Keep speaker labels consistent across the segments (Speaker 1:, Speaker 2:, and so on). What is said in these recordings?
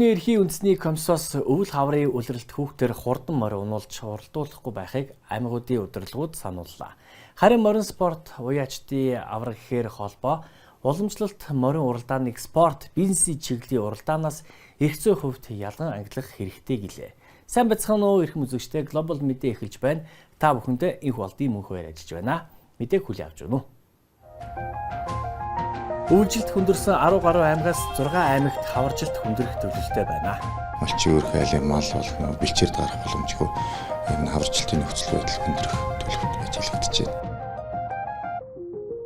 Speaker 1: Хөдөлгөөний эрхийн үндэсний комиссоос өвөл хаврын улиралд хүүхдээр хурдан морь унуулж уралдуулахгүй байхыг аймагуудын удирдлагууд санууллаа. Харин морин спорт уяачдын авраг гэхээр холбоо уламжлалт морин уралдааныг спорт бизнесийн чиглэлийн уралдаанаас эрх зүйн хувьд ялган ангилах хэрэгтэй гэлээ. Сайн байцгаана уу, эрхэм үзэгчдээ, Global мэдээ эхэлж байна. Та бүхэндээ энх болдын мөнх баяр ажиллаж байна. Мэдээг хүлээн авч байна уу? Үйлжилт хүндэрсэн 10 гаруй аймгаас 6 аймагт хаваржилт хүндрэх төлөвлөлттэй байна.
Speaker 2: Малчин өрх айлын мал бол бэлчээрд гарах боломжгүй. Энэ хаваржилтын нөхцөл байдал хүндрэх төлөвт ажиглагдаж байна.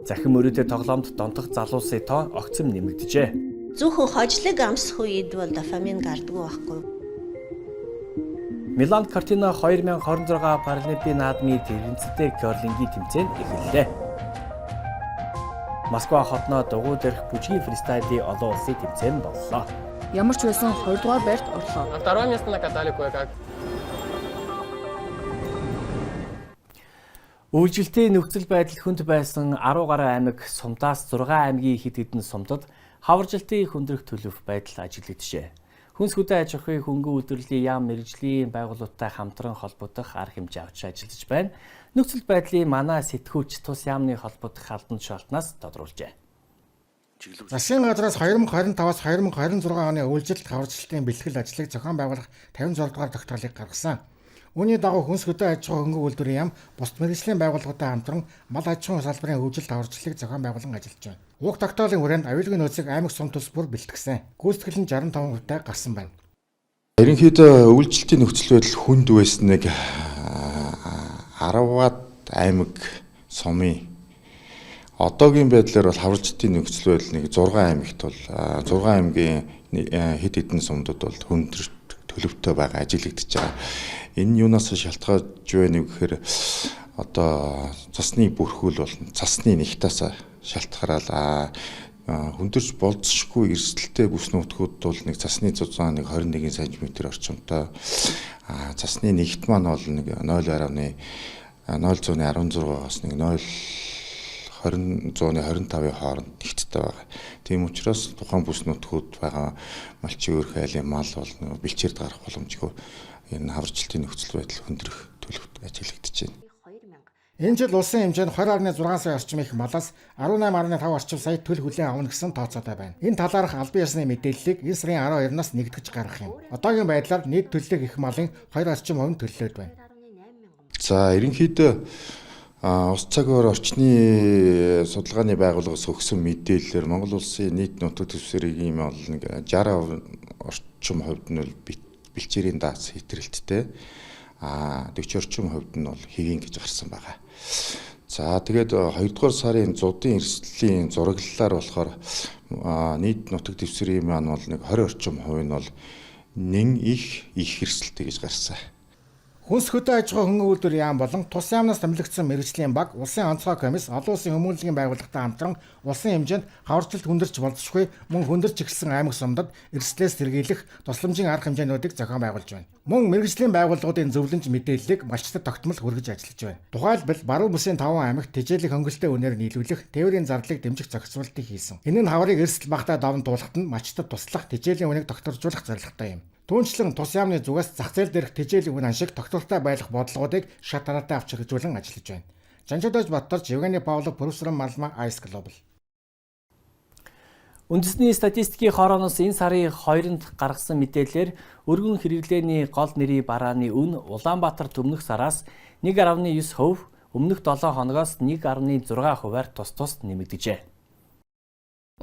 Speaker 1: Захин мөрөөдөө тоглоомд донтох залуусын тоо огцом нэмэгджээ.
Speaker 3: Зөвхөн хожлог амсах үед бол дофамин гардаггүй байхгүй.
Speaker 1: Милан Кортино 2026 Паралимпийн наадмын тэрэгцтэй кёрлингийн тэмцээн эхэллээ. Москва хотноо дугуй дээрх бүжгийн фристайлын олон улсын тэмцээн боллоо.
Speaker 4: Ямар ч байсан 2 дугаар байрт орлоо.
Speaker 5: На второе место накатали кое-как.
Speaker 1: Үйлжилтийн нөхцөл байдал хүнд байсан 10 гаруй аймаг сумдаас 6 аймгийн хэд хэдэн сумдад хаваржилтын хүндрэх төлөв байдал ажиглагджээ. Хүнс хөдөө аж ахуйн хөнгөн үйлдвэрлэлийн яам мэргэжлийн байгууллагуудтай хамтран холбогдох арга хэмжээ авч ажиллаж байна. Нөхцөл байдлын манай сэтгүүлч тус яамны холбогдох албан тушаалтнаас тодруулжээ.
Speaker 6: Засгийн газраас 2025-аас 2026 оны үйлжилт хаваржилтын бэлтгэл ажлыг зохион байгуулах 56 дугаар тогтоолыг гаргасан. Үүний дагуу хүнс хөдөө аж ахуйн хөнгөн үйлдвэрийн яам бусад мэргэжлийн байгууллагуудтай хамтран мал аж ахуйн салбарын хөгжилт хаварчлалыг зохион байгуулан ажиллаж байна. Уг тогтоолын хүрээнд аюулгүй нөөцийг аймаг сум төс бүр бэлтгэсэн. Гүйцэтгэл нь 65% та гарсан байна.
Speaker 2: Ерөнхийдөө үйлжилтийн нөхцөл байдал хүнд байсан нэг 10-аад аймаг сумын одоогийн байдлаар бол хаваржилтын нөхцөл байдал нэг 6 аймагт бол 6 аймгийн хэд хэдэн сумдад бол хүндрэлт төлөвтэй байгаа ажиглагдаж байгаа. Энэ юунаас шалтгаалж байна гэхээр одоо цасны бүрхүүл бол цасны нэгтаас шалтгаалал хүндэрч болзошгүй эрсдэлтэй бүс нутгууд бол нэг цасны зузаан нэг 21 см орчимтой, цасны нэгт маань бол нэг 0.016-аас нэг 0.20 125-ын хооронд нэгттэй байгаа. Тийм учраас тухайн бүс нутгууд байгаа малчин өрх айлын мал бол бэлчээрд гарах боломжгүй. Энэ хаваржилтын нөхцөл байдал хүндрэх төлөвт ажиглагдаж байна.
Speaker 6: Энэ жил улсын хэмжээнд 20.6 сая орчим их малаас 18.5 орчим сая төл хүлээн авна гэсэн тооцоотой байна. Энэ талаарх албан ёсны мэдээллийг энэ сарын 12-наас нэгтгэж гаргах юм. Одоогийн байдлаар нийт төлөх их малын 2 орчим хувь нь төллөөд байна.
Speaker 2: За ерөнхийдөө ус цаг ор орчны судалгааны байгууллагаас өгсөн мэдээллээр Монгол улсын нийт нутаг дэвсгэрийн бол нэг 60 орчим хувьд нь бол бэлчээрийн даац хэтрэлттэй, 40 орчим хувьд нь бол хэвийн гэж гарсан байгаа. За тэгээд 2 дугаар сарын зудын эрсдлийн зураглалаар болохоор нийт нутаг дэвсгэрийн маань бол нэг 20 орчим хувь нь бол нэн их эрсдэлтэй гэж гарсан.
Speaker 6: Хүнс хөдөө аж ахуйн хөнгөн үйлдвэрийн яам болон тус яамнаас томилогдсон мэргэжлийн баг, улсын онцгой комисс, олон улсын хүмүүнлэгийн байгууллагатай хамтран улсын хэмжээнд хаваржилт хүндэрч болзошгүй мөн хүндэрч эхэлсэн аймаг сумдад эрсдлээс сэргийлэх тусламжийн арга хэмжээнүүдийг зохион байгуулж байна. Мөн мэргэжлийн байгууллагуудын зөвлөмж мэдээллийг малчдад тогтмол хүргэж ажиллаж байна. Тухайлбал баруун бүсийн 5 аймагт тэжээлийн хөнгөлтэй үнээр нийлүүлэх, тээврийн зардлыг дэмжих зохицуултыг хийсэн. Энэ нь хаврыг эрсдэл багтаа даван туулахад нь малчдад туслах, тэжээлийн үнийг тогтворжуулах зорилготой юм. Түүнчлэн тус яамны зүгээс зах зээл дээрх тэжээлийн үн ханшиг тогтвортой байх бодлогоодыг шат дараатай авч хэрэгжүүлэн ажиллаж байна. Жанжидож Баттарч, Евгений Павлов, профессор Малма, Ice Global.
Speaker 1: Үндэсний статистикийн хорооноос энэ сарын 2-нд гаргасан мэдээлэлээр өргөн хэрэглээний гол нэрийн барааны үн Улаанбаатарт өмнөх сараас 1.9%, өмнөх 7 хоногоос 1.6%-аар тус тус нэмэгдэжээ.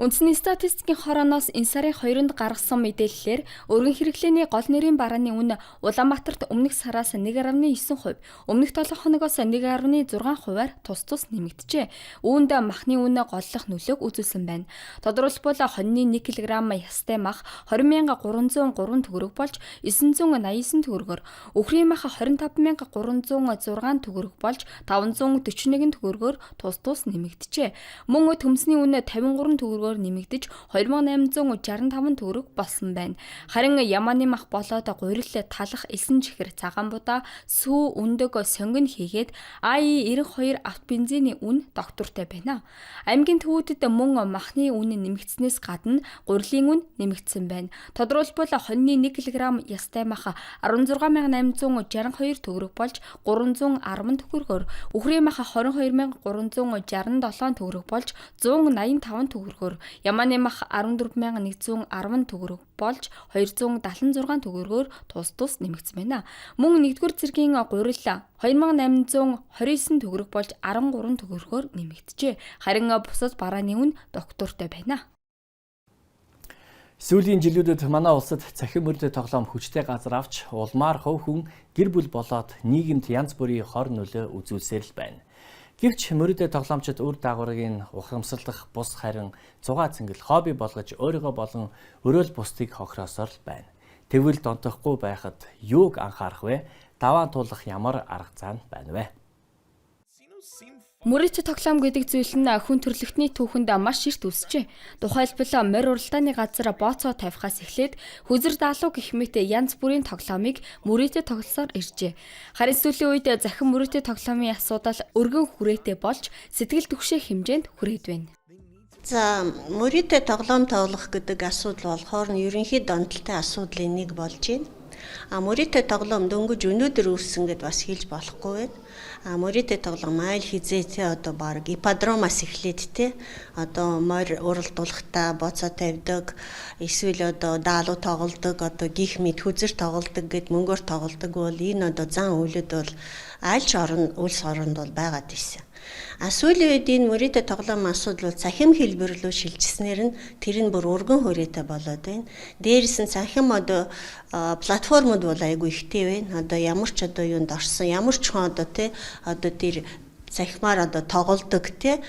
Speaker 7: Үндэсний статистикийн хорооноос энэ сарын 2-нд гаргасан мэдээллээр өргөн хэрэглээний гол нэрийн барааны үн Улаанбаатарт өмнөх сараас 1.9%, өмнөх 7 хоногоос 1.6%-аар тус тус нэмэгджээ. Үүнд махны үнэ голлох нөлөөг үзүүлсэн байна. Тодорхойлбол хоньны 1 кг ястай мах 20,303 төгрөг болж 989 төгрөгөөр, үхрийн мах 25,306 төгрөг болж 541 төгрөгөөр тус тус нэмэгджээ. Мөн төмсний үнэ 53 төгрөгөөр төгрөгөөр нэмэгдэж 2865 төгрөг болсон байна. Харин ямааны мах болоод гурил, талах, элсэн чихэр, цагаан будаа, сүү, өндөг, сонгино хийгээд АИ 92 авто бензиний үн доктортой байна. Аймгийн төвүүдэд мөн махны үн нэмэгдснээс гадна гурилын үн нэмэгдсэн байна. Тодорхойлбол хоньны 1 кг ястай мах 16862 төгрөг болж 310 төгрөгөөр, үхрийн мах 22367 төгрөг болж 185 төгрөгөөр, ямааны мах 14110 төгрөг болж 276 төгрөгөөр тус тус нэмэгдсэн байна. Мөн 1-р зэргийн гурил 2829 төгрөг болж 13 төгрөгөөр нэмэгджээ. Харин бусад барааны үн доктортой байна.
Speaker 1: Сүүлийн жилүүдэд манай улсад цахим мөрдө тоглоом хүчтэй газар авч улмаар хувь хүн гэр бүл болоод нийгэмд янз бүрийн хор нөлөө үзүүлсээр л байна. Гэвч мөрөдөө тоглоомчид үр дагаврыг нь ухамсарлах бус харин зугаа цэнгэл хобби болгож өөрийгөө болон өрөөл бусдыг хохироосоор л байна. Тэгвэл донтохгүй байхад юуг анхаарах вэ? Даваан туулах ямар арга зан байна вэ?
Speaker 7: Мөрөт тоглоом гэдэг зүйл нь хүн төрөлхтний түүхэнд маш эрт үүсжээ. Тухайлбал морь уралдааны газар бооцоо тавихаас эхлээд хөзөр даалуу гэх мэт янз бүрийн тоглоомыг мөрөөдө тоглосоор иржээ. Харин сүүлийн үед захин мөрөөдө тоглоомын асуудал өргөн хүрээтэй болж сэтгэл түгшээ хэмжээнд хүрээд байна.
Speaker 3: За, мөрөөдө тоглоом тоглох гэдэг асуудал болохоор нь ерөнхий донтолтой асуудлын нэг болж байна. А мөрөөдө тоглоом дөнгөж өнөөдөр үүссэн гэд бас хэлж болохгүй байна. А мөрөөдө тоглоом айл хизээ те одоо баг ипподромоос эхлээд те одоо морь уралдуулахдаа боцоо тавьдаг, эсвэл одоо даалуу тоглодог, одоо гих мэд хүзэр тоглодог гэд мөнгөөр тоглодог бол энэ одоо зан үйлүүд бол альч орон улс оронд бол байгаад ирсэн. А сүүлийн үед энэ мөрөөдө тоглоом асуудал бол цахим хэлбэр рүү шилжсэнээр нь тэр нь бүр өргөн хүрээтэй болоод байна. Дээрээс нь цахим одоо платформуд бол айгүй ихтэй байна. Одоо ямар ч одоо юунд орсон, ямар ч хүн одоо те одоо тэр цахимаар одоо тоглодог те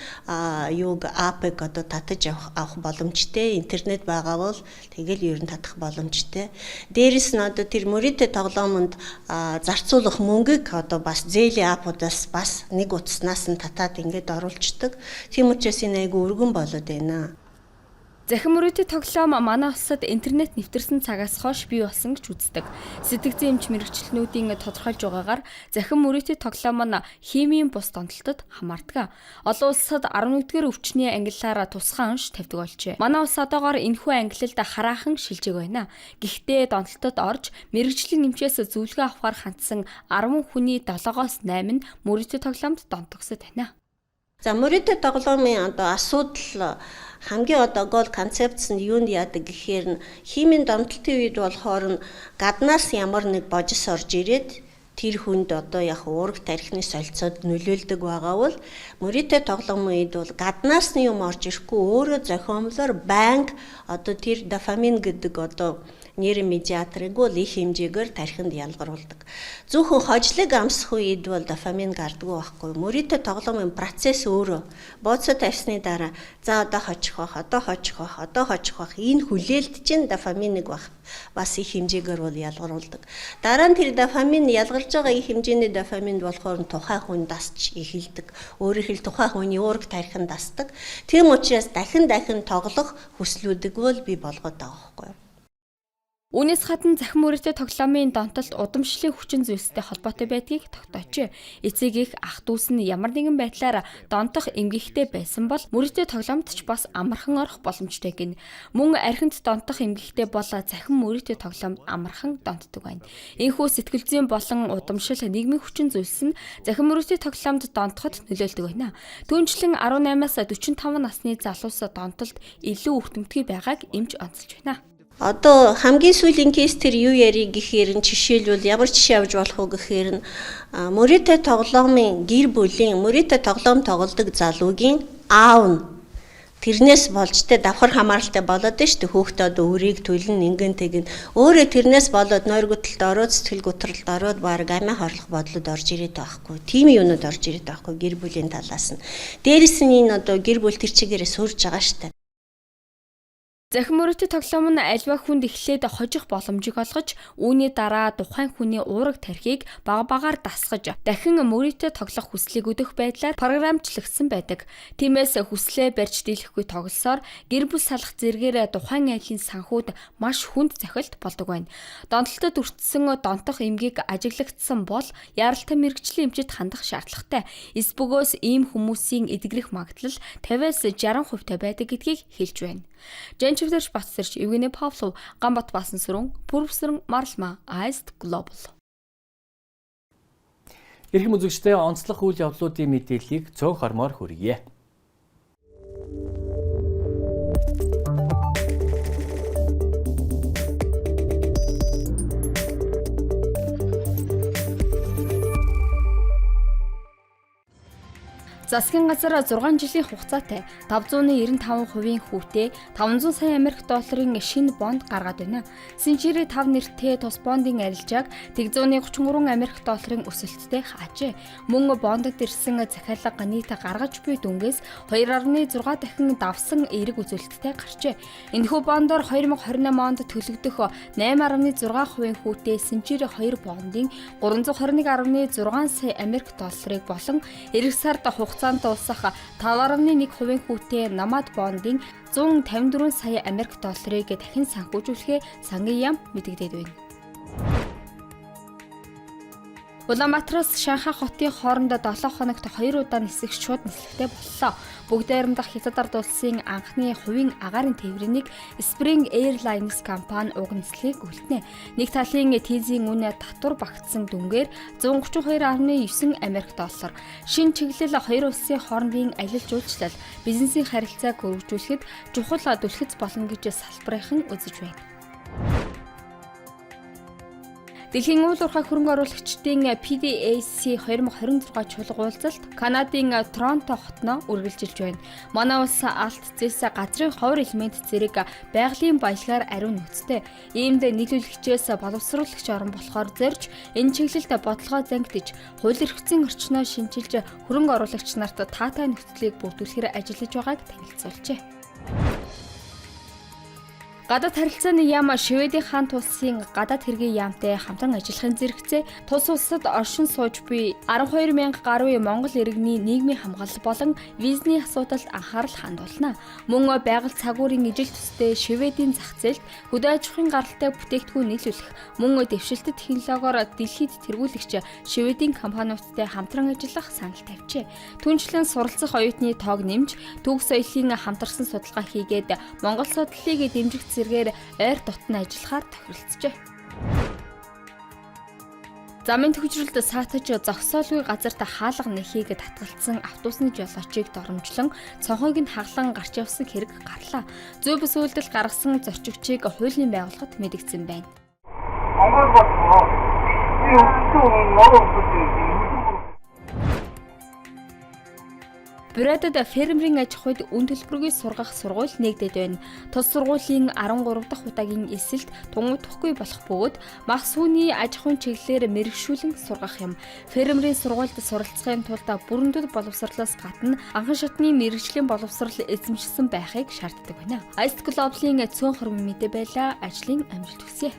Speaker 3: юуг апыг одоо татаж авах боломжтой, интернет байгаа бол тэгэл ер нь татах боломжтой. Дээрээс нь одоо тэр мөрөөдө тоглоомонд зарцуулах мөнгийг одоо бас зээлийн апуудаас бас нэг утаснаас нь татаад ингээд оруулцдаг. Тийм учраас энэ айгүй өргөн болоод байна.
Speaker 7: Захин мөрөөдийн тоглоом манай улсад интернет нэвтэрсэн цагаас хойш бий болсон гэж үздэг. Сэтгэл зүйн эмч мэргэжилтнүүдийн тодорхойлж байгаагаар захин мөрөөдийн тоглоом нь химийн бус донтолтод хамаардаг. Олон улсад 11-р өвчний ангиллаар тусгай онш тавьдаг болжээ. Манай улс одоогоор энэхүү ангилалд хараахан шилжээг байна. Гэхдээ донтолтод орж мэргэжлийн эмчээс зөвлөгөө авахар хандсан 10 хүний 7-оос 8 нь мөрөөдийн тоглоомд донтогсод байна.
Speaker 3: За, мөрөөдийн тоглоомын одоо асуудал хамгийн одоо гол концепц нь юунд яадаг гэхээр нь химийн донтолтын үед болохоор нь гаднаас ямар нэг божис орж ирээд тэр хүнд одоо яг уураг тархины солилцоод нөлөөлдөг байгаа бол мөрөөдийн тоглоомын үед бол гаднаас нь юм орж ирэхгүй өөрөө зохиомлоор байнга одоо тэр дофамин гэдэг одоо нейромедиаторыг бол их хэмжээгээр тархинд ялгаруулдаг. Зөвхөн хожлог амсах үед бол дофамин гардаггүй байхгүй. Мөрөөдийн тоглоомын процесс өөрөө бооцоо тавьсны дараа за одоо хожих бах, одоо хожих бах, одоо хожих бах энэ хүлээлт чинь дофаминыг бас их хэмжээгээр бол ялгаруулдаг. Дараа нь тэр дофамин ялгарч байгаа их хэмжээний дофаминд болохоор тухайн хүн дасч эхэлдэг. Өөрөөр хэл тухайн хүний уураг тархинд дасдаг. Тийм учраас дахин дахин тоглох хүслүүдийг бол бий болгоод байгаа байхгүй юу?
Speaker 7: Үүнээс гадна захин мөрөөдийн тоглоомын донтолт удамшлын хүчин зүйлстэй холбоотой байдгийг тогтоожээ. Эцэг эх ах дүүс нь ямар нэгэн байдлаар донтох эмгэгтэй байсан бол мөрөөдийн тоглоомд ч бас амархан орох боломжтой гин. Мөн архинд донтох эмгэгтэй бол захин мөрөөдийн тоглоомд амархан донтдог байна. Энэхүү сэтгэл зүйн болон удамшил нийгмийн хүчин зүйлс нь захин мөрөөдийн тоглоомд донтоход нөлөөлдөг байна. Түүнчлэн 18-аас 45 насны залуус донтолд илүү өртөмтгий байгааг эмч онцолж байна.
Speaker 3: Одоо хамгийн сүүлийн кейс тэр юу ярих гэхээр нь жишээлбэл ямар жишээ авч болох вэ гэхээр нь мөрөөдө тоглоомын гэр бүлийн мөрөөдө тоглоом тоглодог залуугийн аав нь тэрнээс болж тэ давхар хамааралтай болоод нь шүү дээ. Хүүхдээ одоо өрийг төлнө, ингэн тэгнэ. Өөрөө тэрнээс болоод нойргөтөлд ороод сэтгэл гутралд ороод баг амиа хорлох бодлод орж ирээд байхгүй. Тийм юунууд орж ирээд байхгүй гэр бүлийн талаас нь. Дээрэс нь энэ одоо гэр бүл тэр чигээрээ сурж байгаа шүү дээ.
Speaker 7: Захин мөрөөдтэй тоглоом нь альва хүнд эхлээд хожих боломжийг олгож, үүний дараа тухайн хүний уураг тархийг бага багаар дасгаж, дахин мөрөөдтэй тоглох хүслийг өдөх байдлаар програмчлагдсан байдаг. Тиймээс хүслээ барьж дийлэхгүй тоглосоор гэр бүл салах зэргээр тухайн айлын санхүүд маш хүнд захилт болдог байна. Донтолтод өртсөн донтох эмгэг ажиглагдсан бол яралтай мэргэжлийн эмчит хандах шаардлагатай. Эс бөгөөс ийм хүмүүсийн эдгэрэх магадлал 50-аас 60% та байдаг гэдгийг хэлж байна. Жанчвдэрч Батсэрч, Евгений Павлов, Ганбат Баасансүрэн, Пүрвсрэн Марлма, Айст Глобал.
Speaker 1: Эрхэм үзэгчдээ, онцлог үйл явдлуудын мэдээллийг цөөн хормоор хүргье.
Speaker 7: Засгийн газар 6 жилийн хугацаатай 595% хүүтэй 500 сая Америк долларын шинэ бонд гаргаад байна. Сэнчири 5 нэртэй тус бондын арилжааг 133 Америк долларын өсөлттэй хаажээ. Мөн бондод ирсэн захиалга нийт гаргаж буй дүнгээс 2.6 дахин давсан эерэг үзүүлэлттэй гарчээ. Энэхүү бондоор 2028 онд төлөгдөх 8.6% хүүтэй Сэнчири 2 бондын 321.6 сая Америк долларыг болон эх сард хугацаанд дуусах 5.1% хүүтэй Намад бондын 154 сая Америк долларыг дахин санхүүжүүлэхээ сангийн яам мэдэгдээд байна. Улаанбаатараас Шанхай хотын хоорондоо 7 хоногт 2 удаа нисэх шууд нислэгтэй боллоо. Бүгд найрамдах Хятад ард улсын анхны хувийн агаарын тээврийг Spring Airlines компани уг нислэгийг үлднэ. Нэг талын тийзийн үнэ татвар багтсан дүнгээр 132.9 Америк доллар. Шинэ чиглэл хоёр улсын хоорондын аялал жуулчлал, бизнесийн харилцааг өргөжүүлэхэд чухал түлхэц болно гэж салбарынхан үзэж байна. Дэлхийн уул уурхай хөрөнгө оруулагчдын PDAC 2026 чуулга уулзалт Канадын Торонто хотноо үргэлжилж байна. Манай улс алт, зэс, газрын ховор элемент зэрэг байгалийн баялгаар ариун нөөцтэй. Иймд нийлүүлэгчээс боловсруулагч орн болохоор зорж энэ чиглэлд бодлогоо зангидж, хууль эрх зүйн орчноо шинчилж хөрөнгө оруулагч нарт таатай нөхцөлийг бүрдүүлэхээр ажиллаж байгааг танилцуулжээ. Гадаад харилцааны яам Шведийн хаант улсын гадаад хэргийн яамтай хамтран ажиллахын зэрэгцээ тус улсад оршин сууж буй 12 мянга гаруй Монгол иргэний нийгмийн хамгаалал болон визний асуудалд анхаарал хандуулна. Мөн байгаль цагуурын ижил төстэй Шведийн зах зээлд хөдөө аж ахуйн гаралтай бүтээгдэхүүн нийлүүлэх, мөн дэвшилтэт технологиор дэлхийд тэргүүлэгч Шведийн компаниудтай хамтран ажиллах санал тавьжээ. Түүнчлэн суралцах оюутны тоог нэмж, түүх соёлын хамтарсан судалгаа хийгээд Монгол судлалыг дэмжих зэргээр ойр дотно ажиллахаар тохиролцжээ. Замын төвчрөлд саатаж зогсоолгүй газарт хаалга нэхийг татгалцсан автобусны жолоочийг доромжлон цонхойг нь хаглан гарч явсан хэрэг гарлаа. Зүй бүс үйлдэл гаргасан зорчигчийг хуулийн байгууллагад мэдэгдсэн байна. Бүрээдэд фермерийн аж ахуйд үн төлбөргүй сургах сургууль нэгдээд байна. Тус сургуулийн 13 дахь удаагийн элсэлт тунгуудахгүй болох бөгөөд мах сүүний аж ахуйн чиглэлээр мэрэгшүүлэн сургах юм. Фермерийн сургуульд суралцахын тулд бүрэндэд боловсрлоос гадна анхан шатны мэрэгжлийн боловсрал эзэмшсэн байхыг шаарддаг байна. Ice Global-ийн цөөн хормын мэдээ байлаа. Ажлын амжилт хүсье.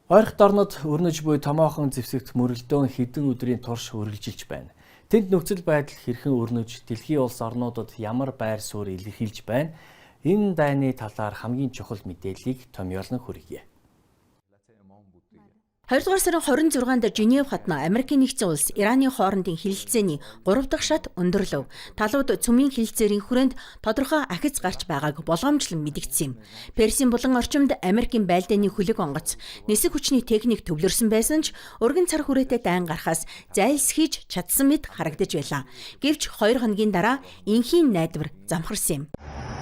Speaker 1: Ойрхот орнод өрнөж буй томоохон зэвсэгт мөрөлдөөн хэдэн өдрийн турш үргэлжилж байна. Тэнд нөхцөл байдал хэрхэн өрнөж, дэлхийн улс орнуудад ямар байр суурь илэрхийлж байна? Энэ дайны талаар хамгийн чухал мэдээллийг Томьёолон хүргье.
Speaker 5: 2 дугаар сарын 26-нд Женев хотно Америкийн нэгдсэн улс Ираны хоорондын хэлэлцээний 3 дахь шат өндөрлөв. Талууд цөмийн хэлэлцээрийн хүрээнд тодорхой ахиц гарч байгааг болгоомжлон мэдэгдсэн юм. Персийн булан орчимд Америкийн байлдааны хөлөг онгоц нисэх хүчний техник төвлөрсөн байсан ч өргөн цар хүрээтэй дайн гарахаас зайлсхийж чадсан мэт харагдаж байлаа. Гэвч 2 хоногийн дараа энхийн найдвар замхарсан юм.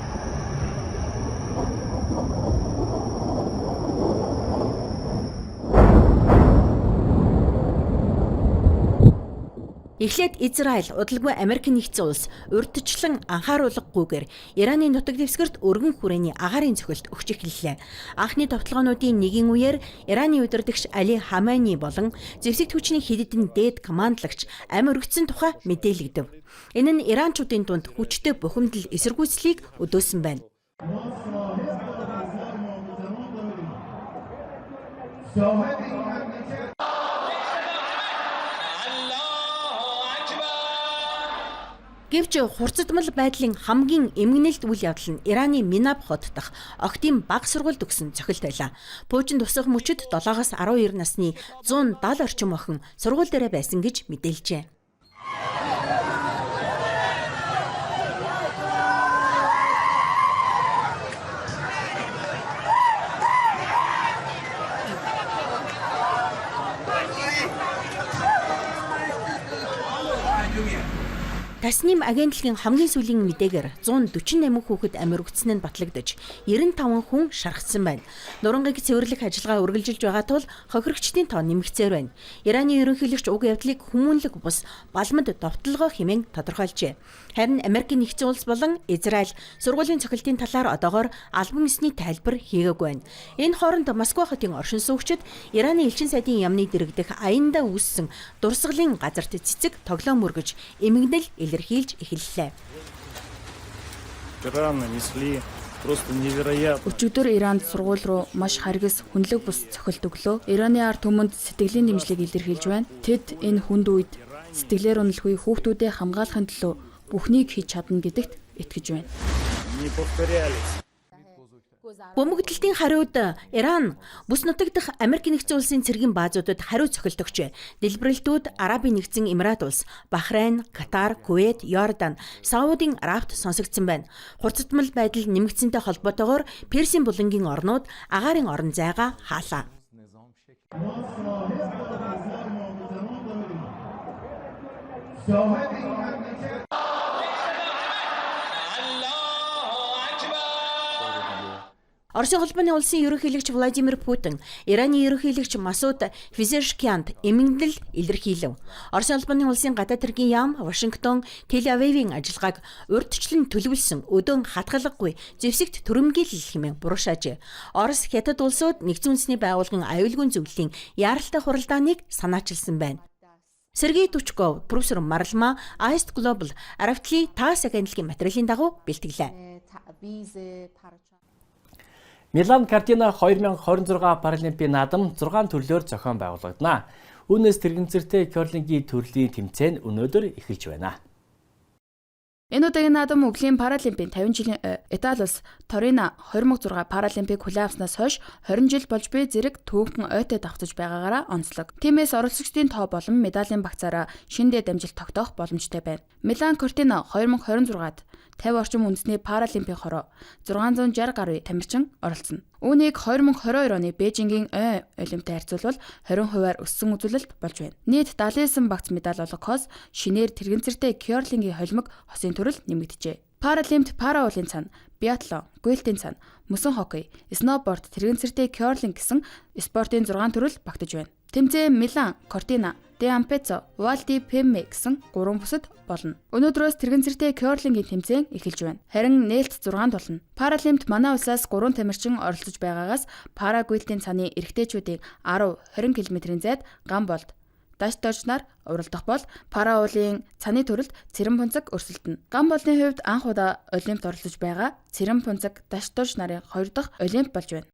Speaker 5: Эхлээд Израиль, удалгүй Америк нэгдсэн улс урьдчилан анхааруулгагүйгээр Ираны нутаг дэвсгэрт өргөн хүрээний агаарын цохилт өгч эхэллээ. Анхны товтлогоонуудын нэгin үеэр Ираны удирдагч Али Хамани болон зэвсэгт хүчний хэд хэдэн дээд командлагч амь өргөцсөн тухай мэдээлэгдэв. Энэ нь Иранчуудын дунд хүчтэй бухимдал эсэргүүцлийг өдөөсөн байна. Гэвч хурцдмал байдлын хамгийн эмгэнэлт үйл явдал нь Ираны Минаб хот дахь охидын бага сургуульд өгсөн цохилт байлаа. Пуужин тусах мөчид 7-оос 12 насны 170 орчим охин сургууль дээрээ байсан гэж мэдээлжээ. Тасним агентлагийн хамгийн сүүлийн мэдээгээр 148 хүүхэд амь өргөцсөн нь батлагдаж 95 хүн шархсан байна. Нурангийг цэвэрлэх ажиллагаа үргэлжилж байгаа тул хохирогчдын тоо нэмэгцээр байна. Ираны ерөнхийлөгч уг явдлыг хүмүүнлэг бус балмад довтолгоо хэмээн тодорхойлжээ. Харин Америкийн нэгдсэн улс болон Израиль сургуулийн цохилтын талаар одоогоор албан ёсны тайлбар хийгээгүй байна. Энэ хооронд Москва хотын оршин суугчид Ираны элчин сайдын яамны дэргэдэх аяндаа үүссэн дурсгалын газарт цэцэг тоглоом өргөж эмгэнэл илэрхийлж эхэллээ.
Speaker 4: Өчигдөр Иранд сургууль руу маш харгас хүнлэг бус цохилт өглөө. Ираны ард түмэнд сэтгэлийн дэмжлэг илэрхийлж байна. Тэд энэ хүнд үед сэтгэлээр уналгүй хүүхдүүдээ хамгаалахын төлөө бүхнийг хийж чадна гэдэгт итгэж байна.
Speaker 5: Бөмбөгдөлтийн хариуд Иран бүс нутаг дахь Америк нэгдсэн улсын цэргийн баазуудад хариу цохилт өгчээ. Дэлбэрэлтүүд Арабын нэгдсэн Эмират улс, Бахрейн, Катар, Кувейт, Йордан, Саудын Арабт сонсогдсон байна. Хурцтмал байдал нэмэгдсэнтэй холбоотойгоор Персийн булангийн орнууд агаарын орон зайгаа хаалаа. Оросын холбооны улсын ерөнхийлөгч Владимир Путин Ираны ерөнхийлөгч Масуд Пезешкианд эмгэнэл илэрхийлэв. Оросын холбооны улсын гадаад хэргийн яам Вашингтон Тель-Авивын ажиллагааг урьдчилан төлөвлөсөн өдөөн хатгалгагүй зэвсэгт түрэмгийлэл хэмээн буруушаажээ. Орос, Хятад улсууд нэгдсэн үндэсний байгууллагын аюулгүй зөвлөлийн яаралтай хуралдааныг санаачилсан байна. Сергей Тучков, профессор Марлма, Аист Глобал, Аравтли ТАСС агентлагийн материалын дагуу бэлтгэлээ.
Speaker 1: Милан Картина 2026 Паралимпийн наадам 6 төрлөөр зохион байгуулагдана. Үүнээс тэрэгцэртэй кёрлингийн төрлийн тэмцээн өнөөдөр эхэлж байна.
Speaker 4: Энэ удаагийн наадам өвлийн паралимпийн 50 жилийн Итали улс Торино 2006 паралимпийг хүлээн авснаас хойш 20 жил болж буй зэрэг түүхэн ойтой давхцаж байгаагаараа онцлог. Тиймээс оролцогчдын тоо болон медалийн багцаараа шинэ дамжилт тогтоох боломжтой байна. Милан Кортино 2026-ад 50 орчим үндэсний паралимпийн хороо 660 гаруй тамирчин оролцоно. Үүнийг 2022 оны Бээжингийн Олимпиад харьцуулбал 20%-аар өссөн үзүүлэлт болж байна. Нийт 79 багц медаль олгохоос шинээр тэрэгцэртэй кёрлингийн холимог хосын төрөл нэмэгджээ. Паралимпт пара уулын цан, биатлон, гүйлтийн цан, мөсөн хоккей, сноуборд, тэрэгцэртэй кёрлинг гэсэн спортын 6 төрөл багтаж байна. Тэмцээн Милан, Кортина, Де Ампецо, Валди Пемме гэсэн 3 бүсэд болно. Өнөөдрөөс тэрэгцэртэй кёрлингийн тэмцээн эхэлж байна. Харин нээлт 6-нд болно. Паралимпт манай улсаас 3 тамирчин оролцож байгаагаас пара гүйлтийн цаны эрэгтэйчүүдийн 10, 20 км-ийн зайд гам болд даш дожнаар уралдах бол пара уулын цаны төрөлд Цэрэн Пунцаг өрсөлдөнө. Гам болны хувьд анх удаа Олимпт оролцож байгаа Цэрэн Пунцаг даш дож нарын 2 дахь Олимп болж байна.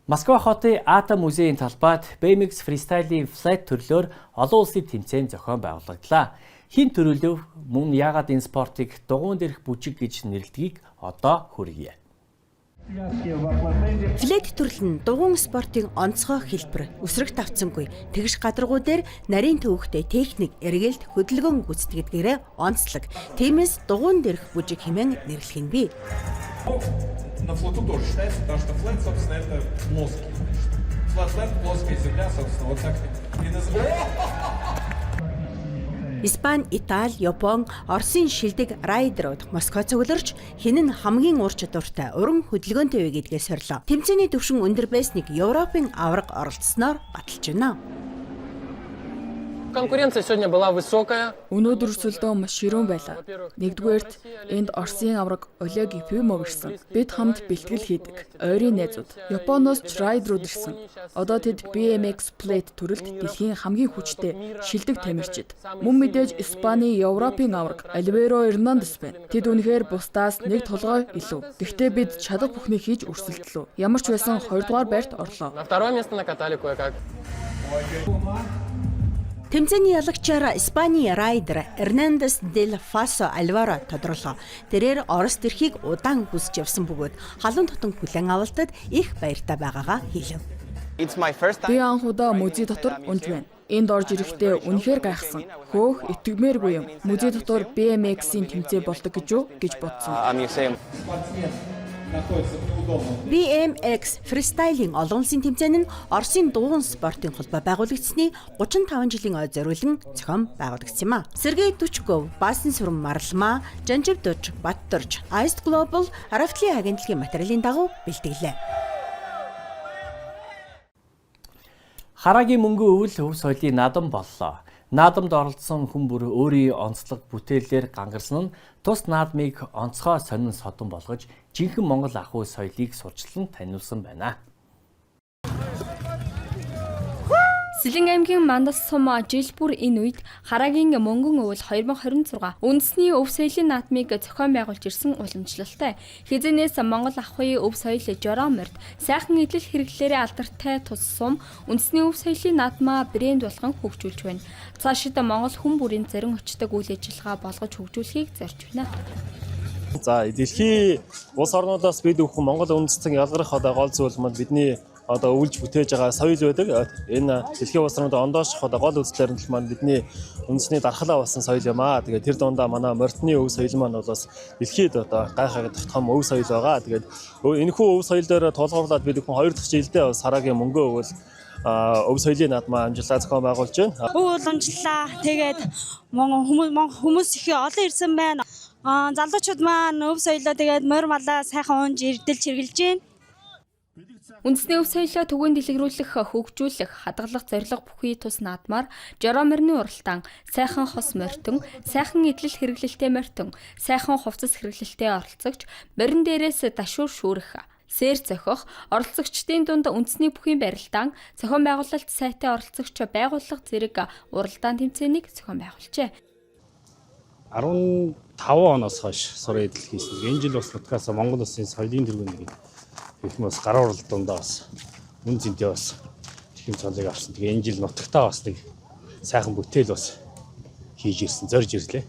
Speaker 1: Москва хотын Атом музейн талбайд BMX фристайлын флэт төрлөөр олон улсын тэмцээн зохион байгуулагдлаа. Хэн төрөлөв мөн яагаад энэ спортыг дугуйн дээрх бүжиг гэж нэрлэдгийг одоо хүргье.
Speaker 5: Флэт төрөл нь дугуйн спортын онцгой хэлбэр. Өсрөх тавцангүй тэгш гадаргуу дээр нарийн төвөгтэй техник, эргэлт, хөдөлгөөн гүйцэтгэдгээрээ онцлог. Тиймээс дугуйн дээрх бүжиг хэмээн нэрлэх нь бий.
Speaker 8: На флоту тоже считается, потому что флэт, собственно, это плоский. Флэт, плоская земля, собственно, вот так и называется.
Speaker 5: Испани, Итали, Япон, Оросын шилдэг райдерууд Москва цугларч хэн нь хамгийн ур чадвартай, уран хөдөлгөөнтэй вэ гэдгээ сорилоо. Тэмцээний түвшин өндөр байсныг Европын аварга оролцсноор баталж байна.
Speaker 9: Конкуренция сегодня была высокая.
Speaker 4: Өнөөдөр өрсөлдөөн маш ширүүн байлаа. Нэгдүгээрт энд Оросын авраг Олег Ефимов ирсэн. Бид хамт бэлтгэл хийдэг. Ойрын найзууд. Японоос ч райдерууд ирсэн. Одоо тэд BMX Plate төрөлд дэлхийн хамгийн хүчтэй шилдэг тамирчид. Мөн мэдээж Испани, Европын авраг Альверо Эрнандес байна. Тэд үнэхээр бусдаас нэг толгой илүү. Гэхдээ бид чадах бүхнийг хийж өрсөлдлөө. Ямар ч байсан 2 дугаар байрт орлоо.
Speaker 9: На второе место накатали кое-как.
Speaker 5: Тэмцээний ялагчаар Испани райдер Эрнандес дел Фасо Альваро тодорлоо. Тэрээр Орос тэрхийг удаан хүсэж явсан бөгөөд халуун тотон хүлээн авалтад их баяртай байгаагаа хэлэв.
Speaker 4: Би анх удаа музей дотор унж байна. Энд орж ирэхдээ үнэхээр гайхсан. Хөөх итгэмээргүй юм. Музей дотор BMX-ийн тэмцээн болдог гэж юу гэж бодсон.
Speaker 5: BMX фристайлын олон улсын тэмцээн нь Оросын дугуйн спортын холбоо байгуулагдсаны 35 жилийн ой зориулан зохион байгуулагдсан юм а. Сергей Тучков, Баасан Сүрэн Марлмаа, Жанжив Дурж, Баттурж, Ice Global Аравтлын агентлагийн материалын дагуу бэлтгэлээ.
Speaker 1: Хараагийн мөнгөн өвөл өв соёлын наадам боллоо. Наадамд оролцсон хүн бүр өөрийн онцлог бүтээлээр гангарсан нь тус наадмыг онцгой сонин содон болгож жинхэнэ Монгол ахуй соёлыг сурчлан таниулсан байна.
Speaker 7: Сэлэн аймгийн Мандас сум жил бүр энэ үед Хараагийн мөнгөн өвөл 2026 үндэсний өв соёлын наадмыг зохион байгуулж ирсэн уламжлалтай. Хэзээнээс Монгол ахуйн өв соёл жороо морд сайхан эдлэл хэрэглээрээ алдартай тус сум үндэсний өв соёлын наадмаа брэнд болгон хөгжүүлж байна. Цаашид Монгол хүн бүрийн зарим очдог үйл ажиллагаа болгож хөгжүүлэхийг зорж байна.
Speaker 10: За дэлхийн улс орнуудаас бид бүхэн Монгол үндэстэн ялгарх одоо гол зүйл маань бидний одоо өвлж бүтээж байгаа соёл байдаг. Энэ дэлхийн улс орнууд ондооших одоо гол үзлээр нь маань бидний үндэсний дархлаа болсон соёл юм аа. Тэгээд тэр дундаа манай морьтны өв соёл маань бол бас дэлхийд одоо гайхагдах том өв соёл байгаа. Тэгээд энэхүү өв соёл дээр тулгуурлаад бид бүхэн 2 дахь жилдээ бас Хараагийн мөнгөө өвөл өв соёлын наадмаа амжилттай зохион байгуулж байна.
Speaker 11: Өв уламжлалаа. Тэгээд хүмүүс их олон ирсэн байна. Залуучууд маань өв соёлоо тэгээд морь малаа сайхан унж эрдэлж хэрглэж байна.
Speaker 7: Үндэсний өв соёлоо түгээн дэлгэрүүлэх, хөгжүүлэх, хадгалах зорилго бүхий тус наадмаар жороо морины уралдаан, сайхан хос морьтон, сайхан эдлэл хэрэглэлтэй морьтон, сайхан хувцас хэрэглэлтэй оролцогч, морин дээрээс дашуур шүүрэх, сэр зохих, оролцогчдын дунд үндэсний бүхийн барилдаан, зохион байгуулалт сайтай оролцогч байгууллага зэрэг уралдаан тэмцээнийг зохион байгуулжээ.
Speaker 12: 15 оноос хойш сурын эдэл хийсэн. Энэ жил бас нутгаас Монгол улсын соёлын тэргүүн гэх юм бас гар уралдаандаа бас үн цэнтэй бас тхим цолыг авсан. Тэгээ энэ жил нутагтаа бас нэг сайхан бүтээл бас хийж ирсэн, зорж ирлээ.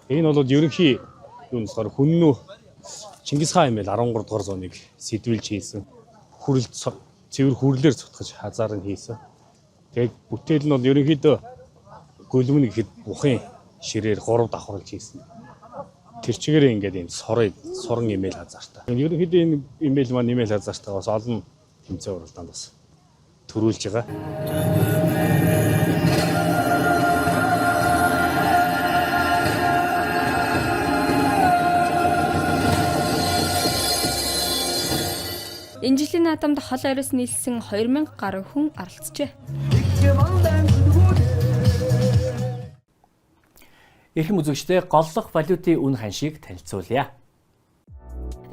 Speaker 12: Энэ бол ерөнхий юу нөхөр хүннүү Чингис хаан юм байл 13 дугаар зууныг сэдвэлж хийсэн. Хүрэл цэвэр хүрлээр цутгаж хазаар нь хийсэн. Тэгээд бүтээл нь бол ерөнхийдөө гөлмөн гэхэд бухын ширээр 3 давхарлаж хийсэн. Тэр чигээрээ ингээд ийм суран имэйл хазаартай. Ерөнхийдөө энэ имэйл маань имэйл хазаартай бас олон тэмцээн уралдаанд бас төрүүлж байгаа.
Speaker 7: Энэ жилийн наадамд хол ойроос нийлсэн 2000 гаруй хүн оролцжээ.
Speaker 1: Эрхэм үзэгчдээ голлох валютын үн ханшийг танилцуулъя.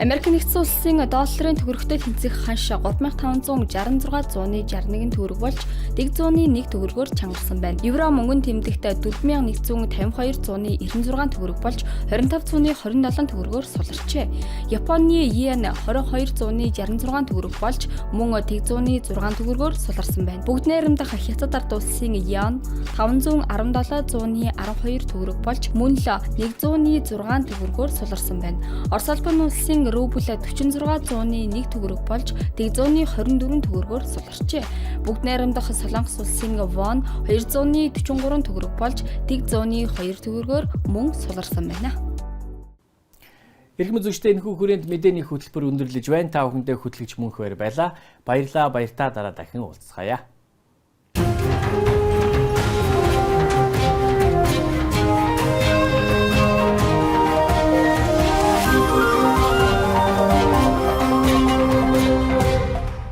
Speaker 7: Америк нэгдсэн улсын долларын төгрөгтэй тэнцэх ханш 3566.61 төгрөг болж 101 төгрөгөөр чангарсан байна. Евро мөнгөн тэмдэгт 4152.96 төгрөг болж 25.27 төгрөгөөр суларчээ. Японы йен 22.66 төгрөг болж мөн 106 төгрөгөөр суларсан байна. Бүгд найрамдах Хятад ард улсын йен 517.12 төгрөг болж мөн л 106 төгрөгөөр суларсан байна. Орос улбан улсын рубль 46.1 төгрөг болж 124 төгрөгөөр суларчээ. Бүгд найрамдах Солонгос улсын вон 243 төгрөг болж 102 төгрөгөөр мөн суларсан байна.
Speaker 1: Эрхэм үзэгчдээ, энэхүү хүрээнд мэдээний хөтөлбөр өндөрлөж байна. Та бүхэндээ хөтлөгч Мөнх баяр байлаа. Баярлалаа. Баяртаа дараа дахин уулзцаая.